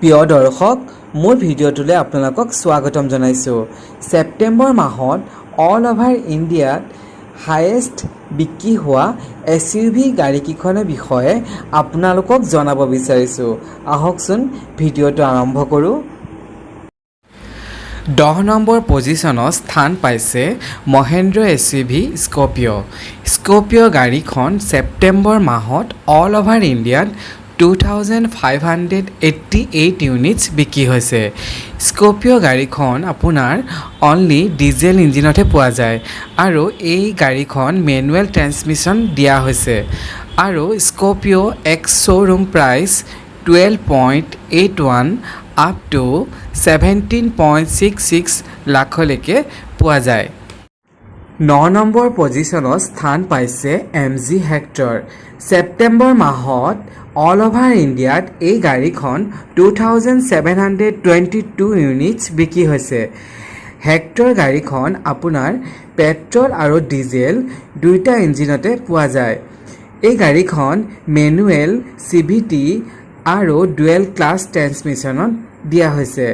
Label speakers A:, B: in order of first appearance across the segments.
A: প্ৰিয় দৰ্শক, মোৰ ভিডিঅ'টোলৈ আপোনালোকক স্বাগতম জনাইছোঁ। ছেপ্টেম্বৰ মাহত অল অভাৰ ইণ্ডিয়াত হায়েষ্ট বিক্ৰী হোৱা এছইউভি গাড়ীকেইখনৰ বিষয়ে আপোনালোকক জনাব বিচাৰিছোঁ। আহকচোন, ভিডিঅ'টো আৰম্ভ কৰোঁ। 10 নম্বৰ পজিশ্যনত স্থান পাইছে মহেন্দ্ৰ এছইউভি স্কপিঅ'। স্কপিঅ' গাড়ীখন ছেপ্টেম্বৰ মাহত অল অভাৰ ইণ্ডিয়াত 2588 units বিক্ৰী হৈছে। স্কপিঅ' গাড়ীখন আপোনাৰ অনলি ডিজেল ইঞ্জিনতহে পোৱা যায় আৰু এই গাড়ীখন মেনুৱেল ট্ৰেন্সমিশ্যন দিয়া হৈছে আৰু Scorpio ex showroom price 12.81 up to 17.66 লাখলৈকে পোৱা যায়। ন নম্বৰ পজিশ্যনত স্থান পাইছে এমজি হেক্টৰ। ছেপ্টেম্বৰ মাহত অল অভাৰ ইণ্ডিয়াত এই গাড়ীখন 2722 units বিক্ৰী হৈছে। হেক্টৰ গাড়ীখন আপোনাৰ পেট্ৰল আৰু ডিজেল দুয়োটা ইঞ্জিনতে পোৱা যায়। এই গাড়ীখন মেনুৱেল, চিভিটি আৰু ডুৱেল ক্লাচ ট্ৰেন্সমিশ্যনত দিয়া হৈছে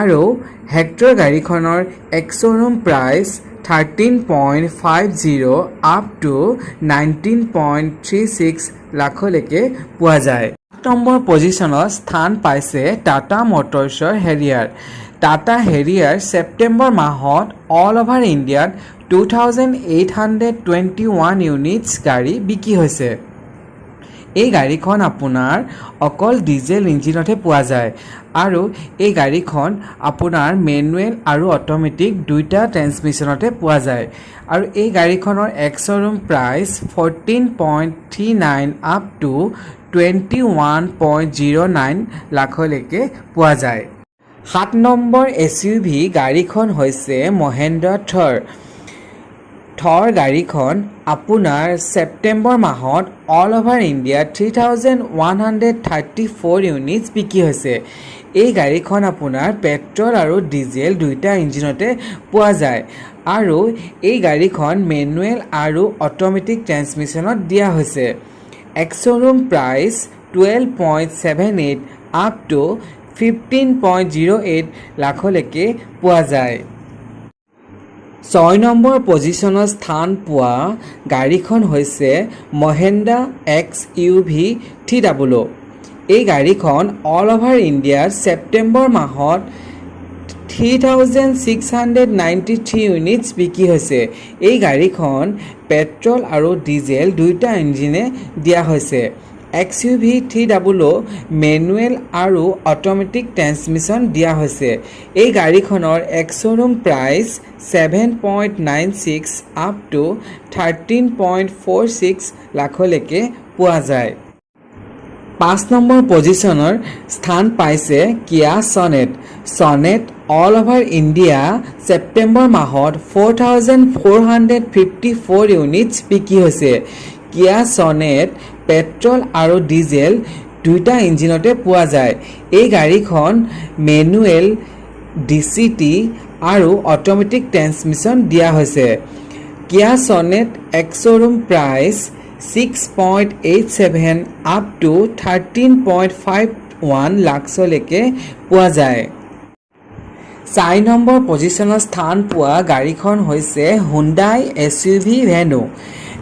A: আৰু হেক্টৰ গাড়ীখনৰ ex showroom price 13.50 up to 19.36 লাখলৈকে পোৱা যায়। আঠ নম্বৰ পজিশ্যনত স্থান পাইছে টাটা মটৰ্ছৰ হেৰিয়াৰ। টাটা হেৰিয়াৰ ছেপ্টেম্বৰ মাহত অল অভাৰ ইণ্ডিয়াত 2821 units গাড়ী বিক্ৰী হৈছে। এই গাড়ীখন আপোনাৰ অকল ডিজেল ইঞ্জিনতহে পোৱা যায় আৰু এই গাড়ীখন আপোনাৰ মেনুৱেল আৰু অট'মেটিক দুয়োটা ট্ৰেন্সমিশ্যনতে পোৱা যায় আৰু এই গাড়ীখনৰ ex showroom price 14.39 up to 21.09 লাখলৈকে পোৱা যায়। সাত নম্বৰ এছইউভি গাড়ীখন হৈছে মহেন্দ্ৰা থৰ। থৰ গাড়ীখন আপোনাৰ ছেপ্টেম্বৰ মাহত অল অভাৰ ইণ্ডিয়াত 3134 units বিক্ৰী হৈছে। এই গাড়ীখন আপোনাৰ পেট্ৰল আৰু ডিজেল দুয়োটা ইঞ্জিনতে পোৱা যায় আৰু এই গাড়ীখন মেনুৱেল আৰু অট'মেটিক ট্ৰেন্সমিশ্যনত দিয়া হৈছে। Ex showroom price 12.78 up to 15.08 লাখলৈকে পোৱা যায়। ছয় নম্বৰ পজিশ্যনত স্থান পোৱা গাড়ীখন হৈছে মহেন্দ্ৰা এক্সইউভি 300। এই গাড়ীখন অল অভাৰ ইণ্ডিয়াত ছেপ্টেম্বৰ মাহত 3693 units বিক্ৰী হৈছে। এই গাড়ীখন পেট্ৰল আৰু ডিজেল দুয়োটা ইঞ্জিনে দিয়া হৈছে। এক্সইউভি 300 মেনুৱেল আৰু অট'মেটিক ট্ৰেন্সমিশ্যন দিয়া হৈছে। এই গাড়ীখনৰ ex showroom price 7.96 up to 13.46 লাখলৈকে পোৱা যায়। পাঁচ নম্বৰ পজিশ্যনৰ স্থান পাইছে কিয়া Sonet. Sonet all over India September মাহত 4454 units বিক্ৰী হৈছে। কিয়া চনেট পেট্ৰল আৰু ডিজেল দুয়োটা ইঞ্জিনতে পোৱা যায়। এই গাড়ীখন মেনুৱেল, ডিচিটি আৰু অট'মেটিক ট্ৰেন্সমিশ্যন দিয়া হৈছে। কিয়া Sonet ex showroom price 6.87 up to 13.51 লাখছলৈকে পোৱা যায়। চাৰি নম্বৰ পজিশ্যনত স্থান পোৱা গাড়ীখন হৈছে হুণ্ডাই এছইউভি ভেনু।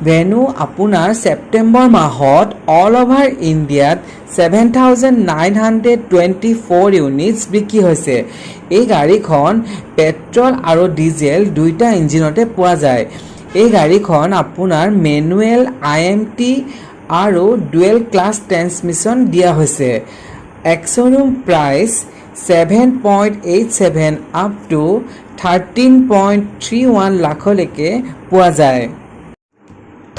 A: ভেনু আপোনাৰ ছেপ্টেম্বৰ মাহত অল অভাৰ ইণ্ডিয়াত 7924 units বিক্ৰী হৈছে। এই গাড়ীখন পেট্ৰল আৰু ডিজেল দুয়োটা ইঞ্জিনতে পোৱা যায়। এই গাড়ীখন আপোনাৰ মেনুৱেল, আইএমটি আৰু ডুৱেল ক্লাচ ট্ৰেন্সমিশ্যন দিয়া হৈছে। Ex showroom price 7.87 up to 13.31 লাখলৈকে পোৱা যায়।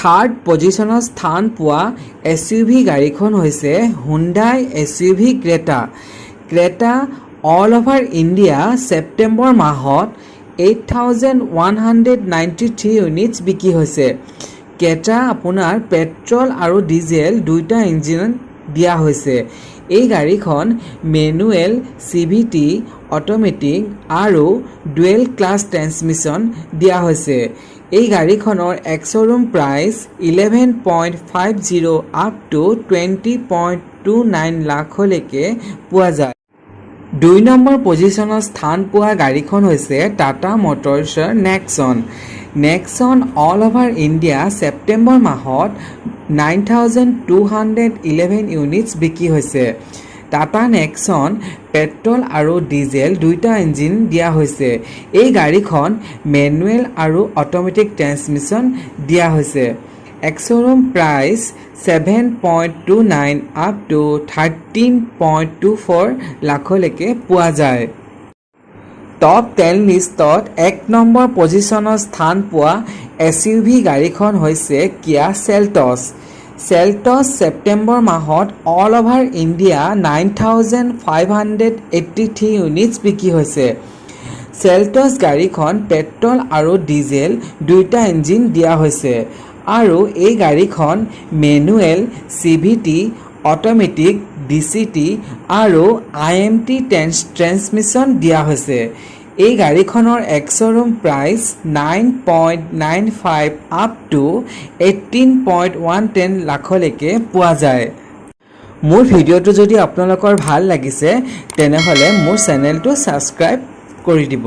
A: থাৰ্ড পজিশ্যনত স্থান পোৱা এছইউভি গাড়ীখন হৈছে Hyundai SUV Creta. Creta all over India September মাহত 8193 units বিক্ৰী হৈছে। ক্ৰেটা আপোনাৰ পেট্ৰল আৰু ডিজেল দুয়োটা ইঞ্জিন দিয়া হৈছে। এই গাড়ীখন মেনুৱেল, চিভিটি, অট'মেটিক আৰু ডুৱেল ক্লাচ ট্ৰেন্সমিশ্যন দিয়া হৈছে। এই গাড়ীখনৰ ex-showroom price 11.50 up to 20.29 লাখলৈকে পোৱা যায়। 2 নম্বৰ পজিশ্যনত স্থান পোৱা গাড়ীখন হৈছে Tata মটৰ্ছৰ Nexon. Nexon all over India September মাহত 9211 units বিক্ৰী হৈছে। টাটা নেক্সন পেট্ৰল আৰু ডিজেল দুয়োটা ইঞ্জিন দিয়া হৈছে। এই গাড়ীখন মেনুৱেল আৰু অট'মেটিক ট্ৰেন্সমিশ্যন দিয়া হৈছে। Ex-showroom price 7.29 up to 13.24 লাখলৈকে পোৱা যায়। টপ 10 লিষ্টত 1 নম্বৰ পজিশ্যনত স্থান পোৱা এছইউভি গাড়ীখন হৈছে কিয়া চেল্টছ। চেল্টছ ছেপ্টেম্বৰ মাহত all over India 9583 units বিক্ৰী হৈছে। চেল্টছ গাড়ীখন পেট্ৰল আৰু ডিজেল দুয়োটা ইঞ্জিন দিয়া হৈছে আৰু এই গাড়ীখন manual, CVT, automatic, DCT আৰু আইএমটি ট্ৰেন্সমিশ্যন দিয়া হৈছে। এই গাড়ীখনৰ ex-showroom price 9.95 up to 18.1 10 লাখলৈকে পোৱা যায়। মোৰ ভিডিঅ'টো যদি আপোনালোকৰ ভাল লাগিছে, তেনেহ'লে মোৰ চেনেলটো ছাবস্ক্ৰাইব কৰি দিব।